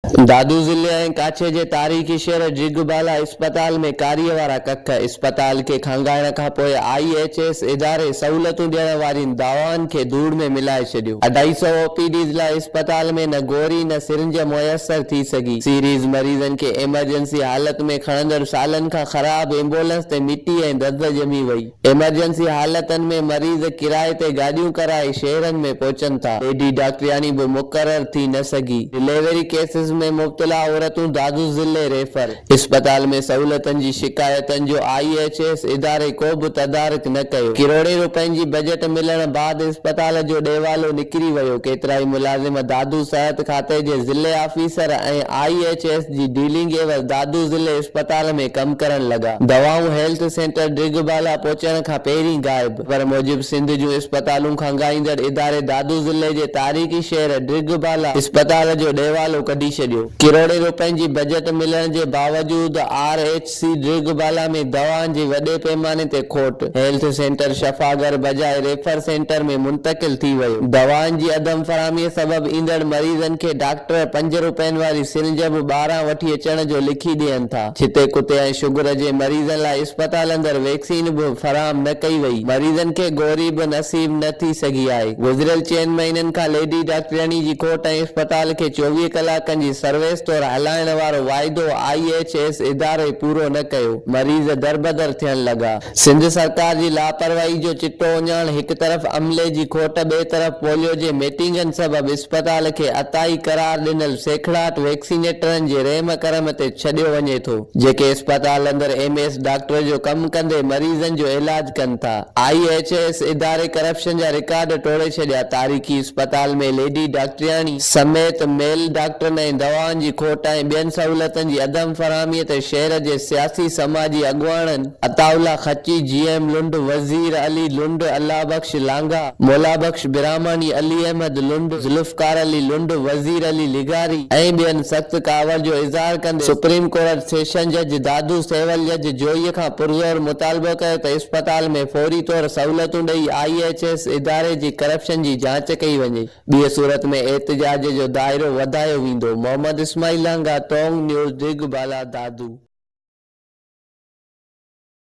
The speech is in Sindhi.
دادو ضلعي ۽ ڪاڇي جي تاريخي شهر ڊرگهه بالا اسپتال ۾ ڪاريء وارا ڪک، اسپتال کي خانگائڻ کانپوء I H S اداري سهولتون ڏيڻ وارين دعوائن کي ڌوڙ ۾ ملائي ڇڏيو. اڍائي سئو او پي ڊيز لاء اسپتال ۾ نه گوري نه سرنج ميسر ٿي سگهي. سيريز مريضن کي ايمرجنسي حالت ۾ کڻندڙ سالن کان خراب ايمبولنس تي مٽي ۽ دز ڄمي وئي. ايمرجنسي حالتن ۾ مريض ڪرائي تي گاڏيون ڪرائي شهرن ۾ پهچن ٿا. ليڊي ڊاڪٽرياڻي به مقرر ٿي نه سگهي. ڊليوري ڪيسز ۾ مبتلا عورتون دادو ضلعي ريفر. اسپتال ۾ سهولتن جي شڪايتن جو I H S اداري ڪو به تدارڪ نه ڪيو. ڪروڙين روپين جي بجيٽ ملڻ بعد اسپتال جو ڏيوالو نڪري ويو. ڪيترائي ملازم دادو صحت کاتي جي ضلعي آفيسر ۽ I H S جي ڊيلنگ عيوض دادو ضلعي اسپتال ۾ ڪم ڪرڻ لڳا. دوائون هيلٿ سينٽر ڊرگهه بالا پهچڻ کان پهرين غائب. خبر موجب سنڌ جون اسپتالون خانگائيندڙ اداري دادو ضلعي جي تاريخي شهر ڊرگهه بالا اسپتال جو ڏيوالو ڪڍي ڇڏيو. ڪروڙين روپين جي بجيٽ ملڻ جي باوجود آر ايڇ سي ڊرگهه بالا ۾ دوائن جي وڏي پيماني تي کوٽ، هيلٿ سينٽر شفا گهر بجاء ريفر سينٽر ۾ منتقل ٿي ويو. دوائن جي عدم فراهمي سبب ايندڙ مريضن کي ڊاڪٽر پنج روپين واري سرنج به ٻاهران وٺي اچڻ جو لکي ڏين ٿا. ڇتي ڪتي ۽ شگر جي مريضن لاء اسپتال اندر ويڪسين به فراهم نه ڪئي وئي. مريضن کي گوري به نصيب نه ٿي سگهي آهي. گذريل چئن مهينن کان ليڊي ڊاڪٽرياڻي جي کوٽ ۽ اسپتال کي 24 ڪلاڪن جي سروس طور هلائڻ وارو واعدو I H S اداري پورو نه ڪيو، مريض دربدر ٿيڻ لڳا. سنڌ سرڪار جي لاپرواهي جو چٽو اهڃاڻ هڪ طرف عملي جي کوٽ ٻئي طرف پوليو جي ميٽنگن سبب اسپتال کي عطائي قرار ڏنل سيکڙاٽ ويڪسينيٽرن جي رحم ڪرم تي ڇڏيو وڃي ٿو، جيڪي اسپتال اندر ايم ايس ڊاڪٽر جو ڪم ڪندي مريضن جو علاج ڪن ٿا. I H S اداري ڪرپشن جا رڪارڊ ٽوڙي ڇڏيا، تاريخي اسپتال ۾ ليڊي ڊاڪٽرياڻي سميت ميل ڊاڪٽرن ۽ دوائن جي کوٽ ۽ ٻين سهولتن جي عدم فراهمي تي شهر جي سياسي سماجي اڳواڻن عطاء الله کچي، جي ايم لنڊ، وزير علي لنڊ، الله بخش لانگاهه، مولا بخش براهماڻي، علي احمد لنڊ، ذوالفقار علي لنڊ، وزير علي لغاري ۽ ٻين سخت ڪاوڙ جو اظهار ڪندي سپريم ڪورٽ سيشن جج دادو سول جج جويي کان پرزور مطالبو ڪيو ته اسپتال ۾ فوري طور سهولتون ڏئي I H S اداري جي ڪرپشن جي جاچ ڪئي وڃي ٻيء صورت ۾ احتجاج جو دائرو وڌايو ويندو. محمد اسماعيل لانگاهه، تونگ نيوز، ڊرگهه بالا، دادو.